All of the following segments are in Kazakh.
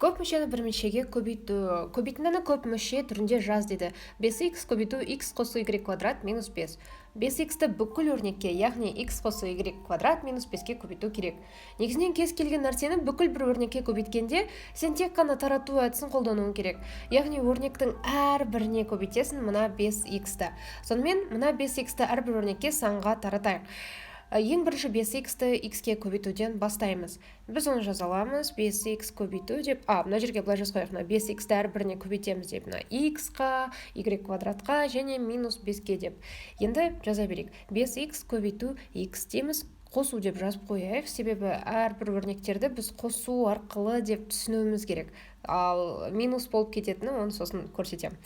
Көп мүшені бір мүшеге көбейту. Көбейтіндіні көп мүше түрінде жаз дейді. 5x көбейту x қосу y квадрат минус 5. 5x-ті бүкіл өрнекке, яғни x қосу y квадрат минус 5-ке көбейту керек. Негізінен кез келген нәрсені бүкіл бір өрнекке көбейткенде, сен тек қана тарату әдісін қолдануың керек. Яғни өрнектің әрбіріне көбейтесің мына 5x-ті. Сонымен, мына 5x-ті әрбір өрнекке санға таратайық. Ең бірінші 5x-ті x-ке көбейтуден бастаймыз. Біз оны жаза аламыз 5x көбейту деп. Мына жерге былай жазып қояйық: мына 5x-ті әрбіріне көбейтеміз деп, мына x-қа, y квадратқа және минус 5-ке деп. Енді жаза берейік: 5x көбейту x дейміз. Қосу деп жазып қояйық, себебі әрбір өрнектерді біз қосу арқылы деп түсінуіміз керек. Ал минус болып кететіні, оны сосын көрсетемін.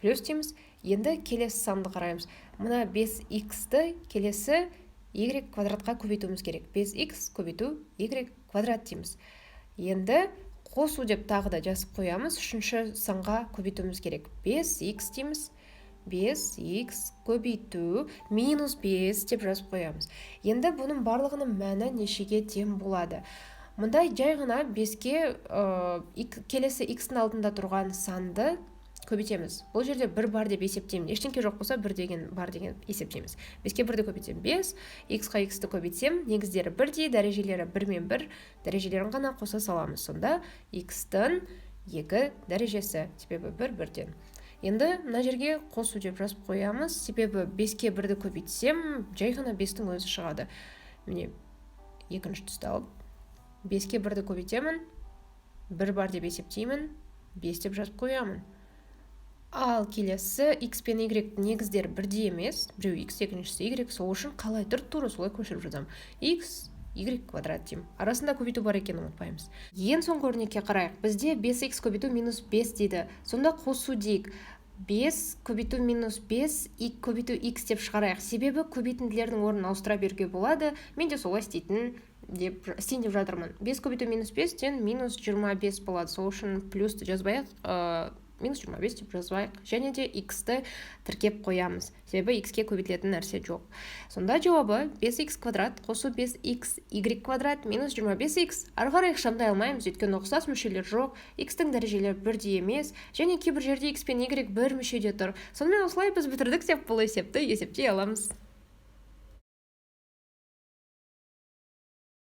Плюс дейміз. Енді келесі санды қараймыз. Мына 5x-ті келесі y квадратқа көбейтуіміз керек. 5x көбейту y квадрат дейміз. Енді қосу деп тағы да жазып қоямыз. Үшінші санға көбейтуіміз керек. 5x дейміз, 5x көбейту минус 5 деп жазып қоямыз. Енді бұның барлығының мәні нешеге тең болады? Мұнда жай ғана 5-ке келесі x-тің алдында тұрған санды көбейтеміз. Бұл жерде бір бар деп есептеймін. Ештеңке жоқ болса, бір деген бар деген есептейміз. 5-ке бірді көбейтсем, 5. X-қа x-ті көбейтсем, негіздері бірдей, дәрежелері бір мен бір, дәрежелерін ғана қоса саламыз. Сонда x-тің екі дәрежесі, себебі бір бірден. Енді мына жерге қосу деп жазып қоямыз, себебі 5-ке бірді көбейтсем, жай ғана 5-тің өзі шығады. Міне, екінші түсті алып, 5-ке бірді көбейтемін, бір бар деп есептеймін, 5 деп жазып қоямын. Ал келесі x пен y негіздері бірдей емес: біреу x, екіншісі y. Сол үшін қалай тұр, тура солай көшіріп жазамын: x y квадрат деймін. Арасында көбейту бар екенін ұмытпаймыз. Ең соңғы өрнекке қарайық. Бізде 5x көбейту минус 5 дейді. Сонда қосу дейік. 5 көбейту минус 5 көбейту x деп шығарайық, себебі көбейтінділердің орнын ауыстыра беруге болады. Мен де солай істейін деп жатырмын. 5 көбейту минус 5 тең минус 25 болады. Сол үшін плюсті жазбай ақ, минус 25 деп жазбайық және де x-ті тіркеп қоямыз, себебі x-ке көбейтілетін нәрсе жоқ. Сонда жауабы 5x квадрат қосу 5x y квадрат минус 25x. Ары қарай ықшамдай алмаймыз, өйткені ұқсас мүшелер жоқ, x-тің дәрежелері бірдей емес және кейбір жерде x пен y бір мүшеде тұр. Сонымен, осылай біз бітірдік деп бұл есепті есептей аламыз.